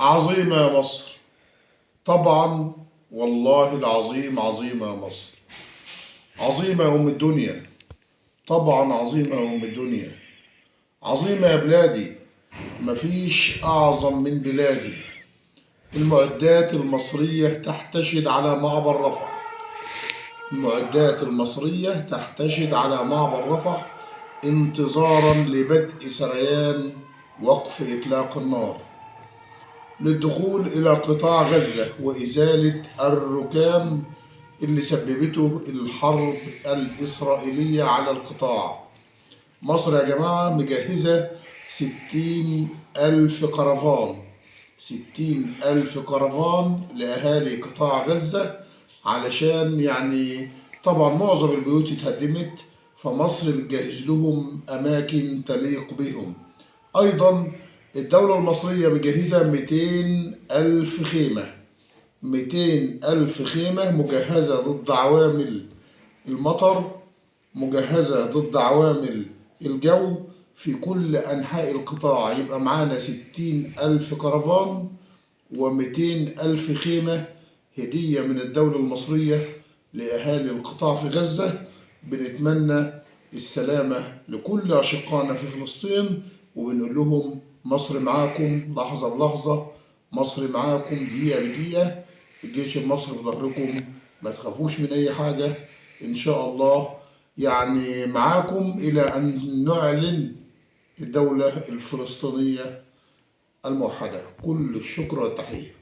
عظيمة يا مصر، طبعا والله العظيم عظيمة يا مصر، عظيمة يا أم الدنيا، طبعا عظيمة يا أم الدنيا، عظيمة يا بلادي، مفيش أعظم من بلادي. المعدات المصرية تحتشد على معبر رفح، المعدات المصرية تحتشد على معبر رفح انتظارا لبدء سريان وقف إطلاق النار للدخول إلى قطاع غزة وإزالة الركام اللي سببته الحرب الإسرائيلية على القطاع. مصر يا جماعة مجهزة 60,000 كرفان، 60,000 كرفان لأهالي قطاع غزة، علشان طبعا معظم البيوت اتهدمت، فمصر بتجهز لهم أماكن تليق بهم. أيضا الدولة المصرية مجهزة 200,000 خيمة، 200,000 خيمة مجهزة ضد عوامل المطر، مجهزة ضد عوامل الجو في كل أنحاء القطاع. يبقى معانا 60,000 كرفان و200,000 خيمة هدية من الدولة المصرية لأهالي القطاع في غزة. بنتمنى السلامة لكل أشقائنا في فلسطين، وبنقول لهم مصر معاكم لحظة بلحظة، مصر معاكم دقيقة بدقيقة، الجيش المصري في ظهركم، ما تخافوش من أي حاجة إن شاء الله، معاكم إلى أن نعلن الدولة الفلسطينية الموحدة. كل الشكر والتحية.